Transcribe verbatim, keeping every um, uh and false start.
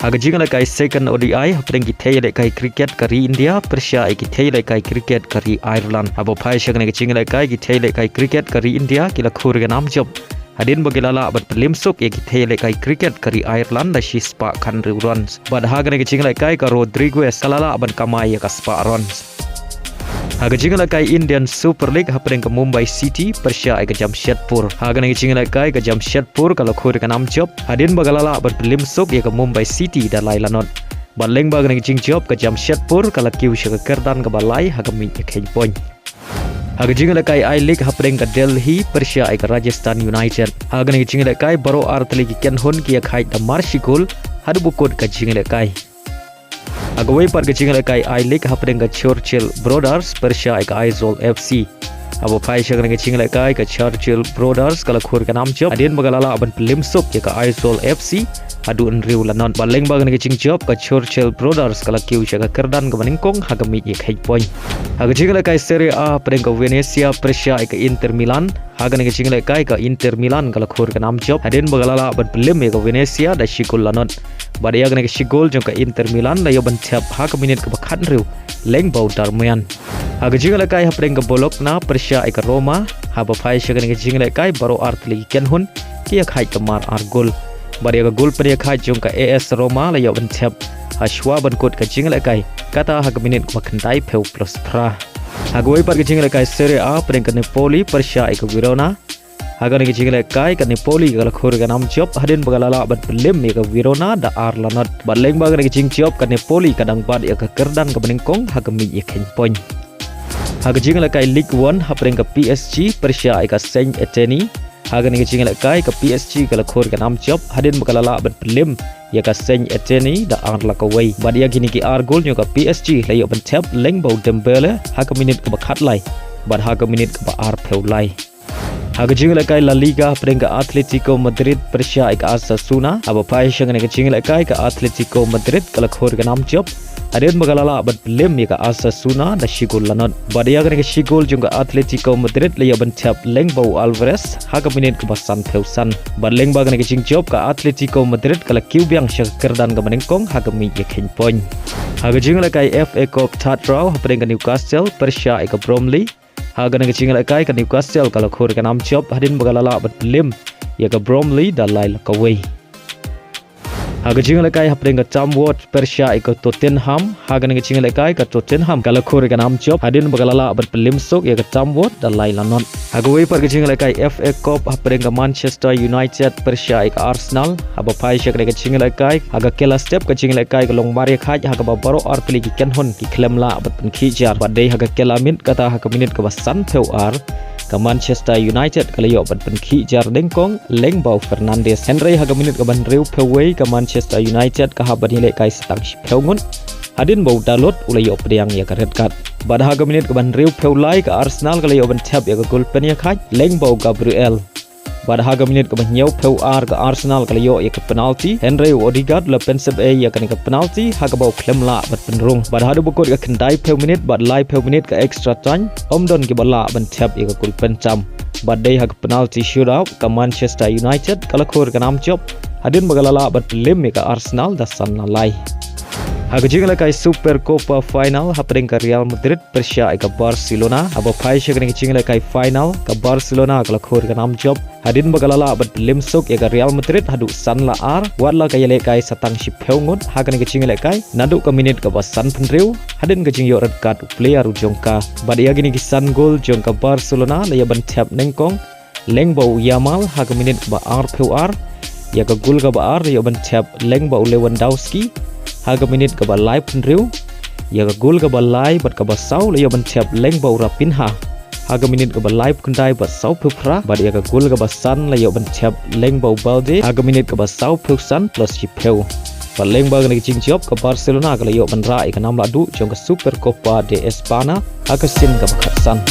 Ha ka jingïalehkai second O D I hapdeng ki thei ïalehkai cricket ka ri India pyrshah ïa ki thei ïalehkai cricket ka ri Ireland. Haba phai sha kane ka jingïalehkai ki thei ïalehkai cricket ka ri India ki la khur ïa ka nam jop hadien ba ki la lah ban pynliem suk ïa ki thei ïalehkai cricket ka ri Ireland da shi spah khathynriew runs. Bad ha kane ka jingïalehkai ka Rodriguez ka la lah ban kamai ïa ka spah runs. Ha ka jingïalehkai Indian Super League hapdeng ka Mumbai City pyrshah ïa ka Jamshedpur. Ha kane ka jingïalehkai ka Jamshedpur ka la khur ïa ka nam jop hadien ba ka la lah ban pynliem suk ïa ka Mumbai City da lai lanot. Bad lyngba kane ka jingjop ka Jamshedpur ka la kiew sha ka kyrdan kaba lai ha ka miej ïa ka khein point. Ha ka jingïalehkai I-League hapdeng ka Delhi pyrshah ïa ka Rajasthan United. Ha kane ka jingïalehkai baroh artylli ki kynhun ki ïakhaid da mar shi gol haduh ba kut ka jingïalehkai. Ha kawei pat ka jingïalehkai I-League hapdeng ka Churchill Brothers pyrshah ïa ka Aizawl F C. Haba phai sha kane ka jingïalehkai ka Churchill Brothers ka la khur ïa ka nam jop hadien ba ka la lah ban pynliem suk ïa ka Aizawl F C haduh hynriew lanot. Bad lyngba kane ka jingjop ka Churchill Brothers ka la kiew sha ka kyrdan kaba nyngkong ha ka miej ïa ka khein point. Ha ka jingïalehkai Serie A hapdeng ka Venezia pyrshah ïa ka Inter Milan. Ha kane ka jingïalehkai ka Inter Milan ka la khur ïa ka nam jop hadien ba ka la lah ban pynliem ïa ka Venezia da shi gol lanot. Bad ïa kane ka shi gol jong ka Inter Milan la ïoh ban thep ha ka minit kaba khathynriew lyngba u Darmian. Ha ka jingïalehkai hapdeng ka Bologna pyrshah ïa ka Roma. Haba phai sha kane ka jingïalehkai baroh artylli ki kynhun ki ïakhaid da mar ar gol. Bad ïa ka gol pynïakhaid jong ka A S Roma la ïoh ban thep ha shuwa ban kut ka jingïalehkai, kata ha ka minit kaba khyndaiphew plus phra. Ha kawei pat ka jingïalehkai Serie A hapdeng ka Napoli pyrshah ïa ka Verona. Ha kane ka jingïalehkai ka Napoli ka la khur ïa ka nam jop hadien ba ka la lah ban pynliem ïa ka Verona da ar lanot. Bad lyngba kane ka jingjop ka Napoli ka dang bat ïa ka kyrdan kaba nyngkong ha ka miej ïa ka khein point. Ha ka jingïalehkai Ligue One hapdeng ka P S G pyrshah ïa ka Saint-Etienne. Ha kane ka jingïalehkai ka P S G ka la khur ïa ka nam jop hadien ba ka la lah ban pynliem ïa ka Saint-Etienne da ar la kawei. Bad ïa kine ki ar gol jong ka P S G la ïoh ban thep lyngba u Dembele ha ka minit kaba khatlai bad ha ka minit kaba arphew lai. Ha ka jingïalehkai La Liga hapdeng ka Atletico Madrid pyrshah ïa ka Osasuna. Haba phai sha kane ka jingïalehkai ka Atletico Madrid ka la khur ïa ka nam jop hadien ba ka la lah ban pynliem ïa ka Osasuna da shi gol lanot. Bad ïa kane ka shi gol jong ka Atletico Madrid la ïoh ban thep lyngba u Alvarez ha ka minit kaba sanphew san. Bad lyngba kane ka jingjop ka Atletico Madrid ka la kiew biang sha ka kyrdan kaba nyngkong ha ka miej ïa ka khein point. Ha ka jingïalehkai F A Cup third round hapdeng ka Newcastle pyrshah ïa ka Burnley. Ha kane ka jingïalehkai ka Newcastle ka la khur ïa ka nam jop hadien ba ka la lah ban pynliem ïa ka Burnley da lai la kawei. Ha ka jingïalehkai hapdeng ka Tamworth pyrshah ïa ka Tottenham. Ha kane ka jingïalehkai ka Tottenham ka la khur ïa ka nam jop hadien ba ka la lah ban pynliem suk ïa ka Tamworth da lai lanot. Ha kawei pat ka jingïalehkai F A Cup hapdeng ka Manchester United pyrshah ïa ka Arsenal. Haba phai sha kane ka jingïalehkai ha ka kylla step ka jingïalehkai ka long mar ïakhaid ha kaba baroh artylli ki kynhun ki khlem lah ban pynkhih jar. Bad dei ha ka kylla miet kata ha ka minit kaba sanphew ar ka Manchester United ka la ïoh ban pynkhih jar nyngkong lyngba u Fernandes. Hynrei ha ka minit kaba hynriewphew wei ka Manchester United ka hap ban ïalehkai sa tang shiphew ngut hadien ba u Dalot u la ïoh pdiang ïa ka red card. Bad ha ka minit kaba hynriewphew lai ka Arsenal ka la ïoh ban thep ïa ka gol pynïakhaid lyngba u Gabriel. Bad ha ka minit kaba hynñiewphew ar ka Arsenal ka la ïoh ïa ka penalty, hynrei u Odegaard u la pynsep ei ïa kane ka penalty ha kaba u khlem lah ban pynrung. Bad haduh ba kut ka khyndaiphew minit bad laiphew minit ka extra time, ym don kiba lah ban thep ïa ka gol pynjam. Bad dei ha ka penalty shootout ka Manchester United ka la khur ïa ka nam jop hadien ba ka la lah ban pynliem ïa ka Arsenal da san la lai. Ha ka jingïalehkai Super Copa final hapdeng ka Real Madrid pyrshah ïa ka Barcelona. Haba phai sha kane ka jingïalehkai final ka Barcelona ka la khur ïa ka nam jop hadien ba ka la lah ban pynliem suk ïa ka Real Madrid haduh san la ar, watla ka ïalehkai sa tang shiphew ngut ha kane ka jingïalehkai naduh ka minit kaba sanphew hynriew hadien ka jingïoh red card u player u jong ka. Bad ïa kine ki san gol jong ka Barcelona la ïoh ban thep nyngkong lyngba u Yamal ha ka minit kaba arphew ar. Ïa ka gol kaba ar la ïoh ban thep lyngba u Lewandowski ha ka minit kaba laiphew hynriew. Ïa ka gol kaba lai bad kaba saw la ïoh ban thep lyngba u Raphinha ha ka minit kaba laiphew khyndai bad sawphew phra. Bad ïa ka gol kaba san la ïoh ban thep lyngba u Balde ha ka minit kaba sawphew san plus shiphew. Bad lyngba kane ka jingjop ka Barcelona ka la ïoh ban rah ïa ka nam lahduh jong ka Super Copa de España ha ka sien kaba khatsan.